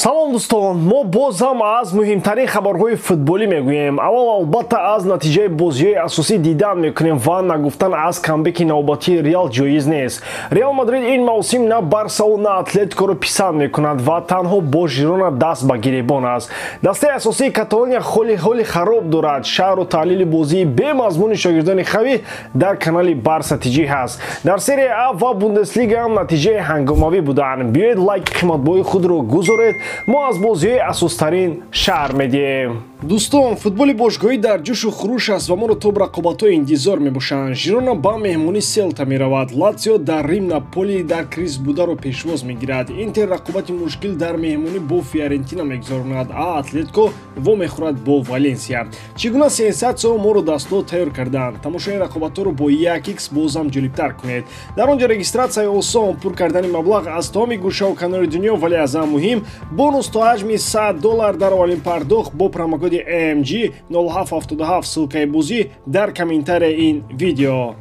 Салом, дӯстон! Мо боз ҳам аз муҳимтарин хабарҳои футболӣ мегӯем. Аввал, албатта, аз натиҷаи бозиҳои асосӣ дидан мекунем ва нагуфтан аз камбеки навбатии Реал ҷоиз нест. Реал Мадрид ин мавсим на Барсаву на Атлетикоро писанд мекунад ва танҳо бо Жирона даст ба гиребон аст. Дастаи асосии Каталония холи ҳоли хароб дорад. Шаҳру таҳлили бозии бемазмуни шогирдони Хави дар канали Барса ТЖ ҳаст. Дар Серия А ва Бундеслига ҳам натиҷаи ҳангомавӣ буданд. Биёед, лайки қиматбоҳои худро гузоред. Мо аз бозиҳои асостарин шаҳр медиҳем. Дӯстон, футболи бошгоҳӣ дар ҷӯшу хуруш аст ва моро то рақобатҳои интизор мебошанд. Жирона ба меҳмонӣ Селта меравад, Латсио дар Рим Наполи дар криз бударо пешвоз мегирад, Интер рақобати мушкил дар меҳмонӣ бо Фиорентина мегузаронад, а Атлетико вомехӯрад бо Валенсия. Чӣ гуна сенсатсияҳо моро дастҳо тайёр карданд? Тамошои рақобатҳоро бо 1x бозам ҷолибтар кунед. Дар он ҷо регистратсияи осон, пур кардани маблағ аз тамоми гӯшаву канори дунё, вале аз ҳам муҳим, бонус то ҳаҷми 100 доллар дар аввалин пардохт бо промокоди AMG 0777. Ссылкаи бозӣ дар комментарияи ин видео.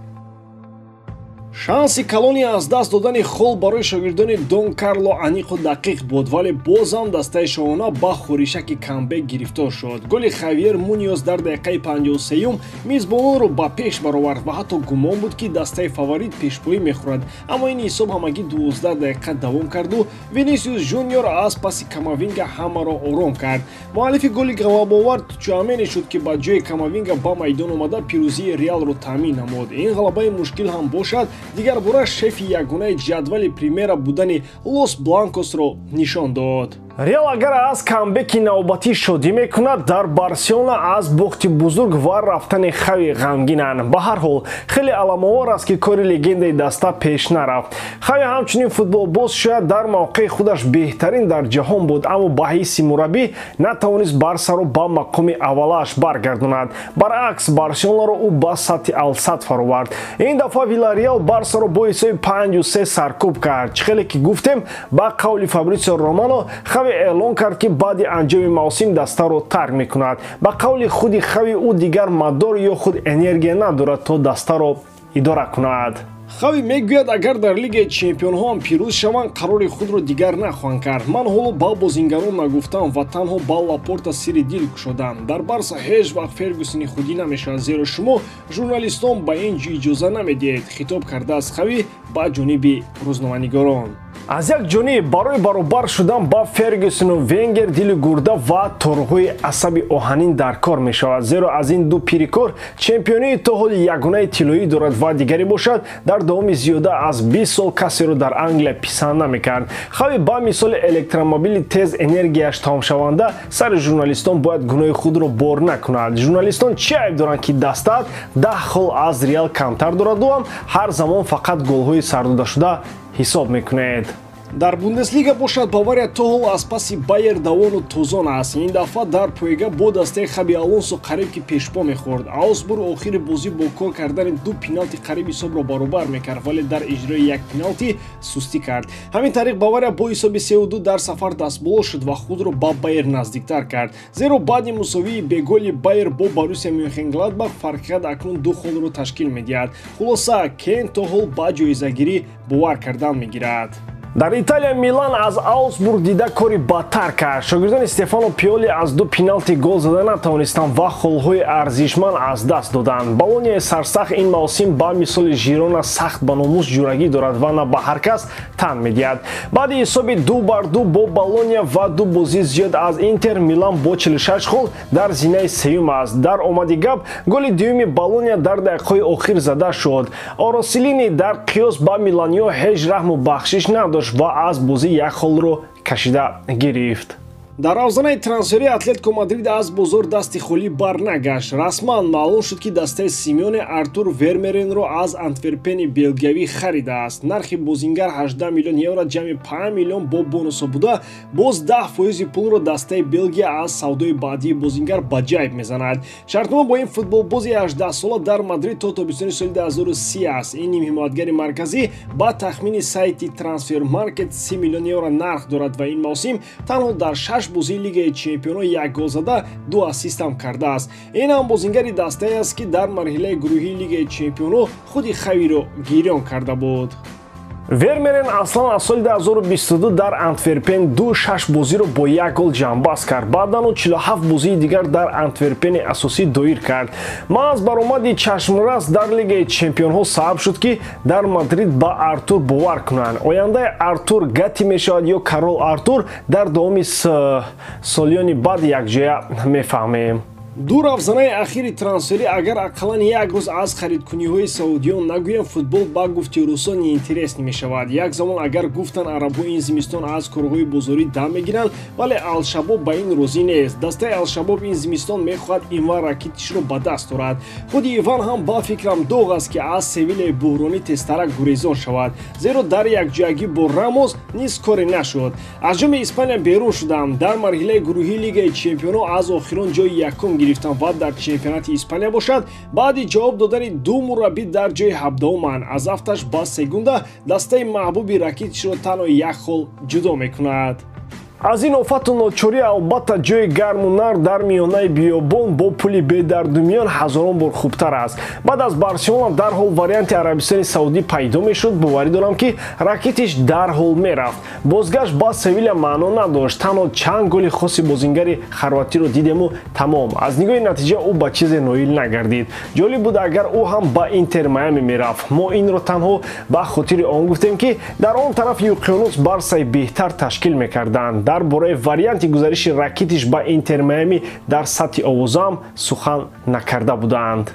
Шанси калони аз даст додани хол барои шогирдони Дон Карло аниқу дақиқ буд, вале бозам дастаи шоҳона ба хоришаки камбек гирифтор шуд. Голи Хавьер Муниос дар дақиқаи 53-юм мизбононро ба пеш баровард ва ҳатто гумон буд, ки дастаи фаворит пешпоӣ мехӯрад, аммо ин ҳисоб ҳамагӣ 12 дақиқа давом карду Винисиус Жуниор аз паси Камавинга ҳамаро ором кард. Муаллифи голи ғалабаовар Чуамени шуд, ки ба ҷои Камавинга ба майдон омада, пирӯзии Реалро таъмин намуд. Ин ғалабаи мушкил ҳам бошад, дигар бора шефи ягонаи ҷадвали Примера будани Лос Бланкосро нишон дод. Реал агар аз камбеки навбатӣ шодӣ мекунад, дар Барселона аз бохти бузург ва рафтани Хави ғамгинанд. Ба ҳар ҳол, хеле аламовар аст, ки кори легендаи даста пеш нарафт. Хави ҳамчунин футболбоз шояд дар мавқеи худаш беҳтарин дар ҷаҳон буд, аммо ба ҳайси мураббӣ натавонист Барсаро ба мақоми аввалааш баргардонад. Баръакс, Барселонаро ӯ ба сатҳи алсат фаровард. Ин дафъа Вилареал Барсаро бо ҳисоби 5-3 саркӯб кард. Чӣ хеле ки гуфтем, ба қавли Фабрисио Романо, Хави эълон кард, ки баъди анҷоми мавсим дастаро тарк мекунад. Ба қавли худи Хави, ӯ дигар мадор ё худ энергия надорад, то дастаро идора кунад. Хави мегӯяд, агар дар Лигаи чемпионҳо ҳам пирӯз шаванд, қарори худро дигар нахоҳанд кард. Ман ҳоло ба бозингарон нагуфтам ва танҳо ба Лапорта сири дил кушодам. Дар Барса ҳеҷ вақт Фергюсони худӣ намешавад, зеро шумо, журналистон, ба ин иҷоза намедиҳед, хитоб кардааст Хави ба ҷониби рӯзноманигорон. Аз як ҷониб, барои баробар шудан ба Фергюсону Венгер дили гурда ва торҳои асаби оҳанин дар кор мешавад, зеро аз ин ду пирикор чемпионии то ҳоли ягонаи тиллоӣ дорад ва дигаре бошад, дар давоми зиёда аз 20 сол касеро дар Англия писанд намекард. Хави ба мисоли электромобили тез энергияш тамомшаванда сари журналистон бояд гуноҳи худро бор накунад. Журналистон чӣ айб доранд, ки дастаат 10 хол аз Реал камтар дораду ҳам ҳар замон фақат голҳои сардодашуда ҳисоб мекунед? Дар Бундеслига бошад, Бавария то ҳол аз паси Байер давону тозон аст. Ин дафъа дар пойга бо дастаи Хаби Алонсо қариб ки пешпо мехӯрд. Аусбург охири бозӣ бо кор кардани ду пеналти қариб ҳисобро баробар мекард, вале дар иҷрои як пеналти сустӣ кард. Ҳамин тариқ Бавария бо ҳисоби 3-2 дар сафар дастболо шуд ва худро ба Байер наздиктар кард, зеро баъди мусовии беголи Байер бо Борусия Мюнхенгладбах фарқият акнун ду холро ташкил медиҳад. Хулоса, Кен то ҳол ба ҷоизагирӣ бовар кардан мегирад. Дар Италия Милан аз Аусбург дида кори бадтар кард. Шогирдони Стефано Пиоли аз ду пеналти гол зада натавонистанд ва холҳои арзишманд аз даст доданд. Болонияи сарсахт ин мавсим ба мисоли Жирона сахт ба номус ҷурагӣ дорад ва на ба ҳар кас тан медиҳад. Баъди ҳисоби 2-2 бо Болония ва ду бозӣ зиёд аз Интер, Милан бо 46 хол дар зинаи сеюм аст. Дар омади гап, голи дуюми Болония дар дақиқаҳои охир зада шуд. Ороселини дар қиёс ба миланиё ҳеҷ раҳму бахшиш надошт ва аз бозӣ як холро кашида гирифт. Дар равзанаи трансфери Атлетико Мадрид аз бозор дасти холӣ барнагашт. Расман маълум шуд, ки дастаи Симеоне Артур Вермеренро аз Антверпени белгиявӣ харидааст. Нархи бозингар 18 миллион евро ҷамъи 5 миллион бо бонусҳо буда, боз 10 фоизи пулро дастаи Белгия аз савдои баъдии бозингар ба ҷайб мезанад. Шартнома бо ин футболбози 18сола дар Мадрид то тобистони соли 2030 аст. Ин нимҳимоятгари марказӣ ба тахмини сайти Трансфермаркет 30 миллион евро нарх дорад ва ин мавсим танҳо дар 6 бозии Лигаи чемпионҳо як гол зада, ду ассистам кардааст. Ин ҳам бозингари дастае аст, ки дар марҳилаи гурӯҳии Лигаи чемпионҳо худи Хавиро гирён карда буд. Вермерен аслан аз соли 2022 дар Антверпен 2-6 бозиро бо як гол ҷамъбаст кард. Баъдан ӯ 47 бозии дигар дар Антверпени асосӣ доир кард. Маҳз баромади чашмрас дар Лигаи чемпионҳо сабаб шуд, ки дар Мадрид ба Артур бовар кунанд. Ояндаи Артур Гати мешавад ё Карол Артур, дар давоми солиёни баъд якҷоя мефаҳмем. Ду равзанаи ахири трансферӣ, агар ақаллан як рӯз аз харидкуниҳои саудиён нагӯям, футбол ба гуфти русо неинтересный мешавад. Як замон агар гуфтан, арабҳо ин зимистон аз корҳои бозорӣ дам мегиранд, вале Алшабоб ба ин розӣ нест. Дастаи Алшабоб ин зимистон мехоҳад Иван Ракитишро ба даст орад. Худи Иван ҳам, ба фикрам, доғ аст, ки аз Севилияи буҳронӣ тезтарак гурезон шавад, зеро дар якҷоягӣ бо Рамос низ коре нашуд. Аз ҷоми Испания берун шудам. Дар марҳилаи гурӯҳии Лигаи чемпионҳо аз охирон ҷои якум гирифтам ва дар чемпионати Испания бошад, баъди ҷавоб додани ду мураббӣ дар ҷои ҳабдаҳуманд. Аз афташ ба Сегунда дастаи маҳбуби Ракитишро танҳо як хол ҷудо мекунад. Аз ин офату ночорӣ албатта ҷои гарму нар дар миёнаи биёбон бо пули бедардумиён ҳазорон бор хубтар аст. Баъд аз Барселона дарҳол варианти Арабистони Саудӣ пайдо мешуд, боварӣ дорам, ки Ракитиш дарҳол мерафт. Бозгашт ба Севиля маъно надошт. Танҳо чанд голи хоси бозингари хорватиро дидему тамом. Аз нигоҳи натиҷа ӯ ба чизе ноил нагардид. Ҷолиб буд, агар ӯ ҳам ба Интер Майами мерафт. Мо инро танҳо ба хотири он гуфтем, ки дар он тарафи уқёнус Барсаи беҳтар ташкил мекарданд. Дар бораи варианти гузариши Ракитиш ба Интер Майами дар сатҳи овозаам сухан накарда буданд.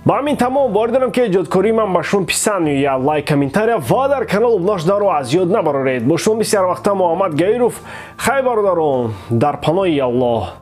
Ба ҳамин тамом. Боварӣ дорам, ки эҷодкории ман ба шумо писанд меояд. Лайк, комментария ва дар канал обуна шуданро аз ёд набароред. Бо шумо мисли ҳарвақта Муҳаммад Гаиров. Хай, бародарон, дар паноҳи Аллоҳ.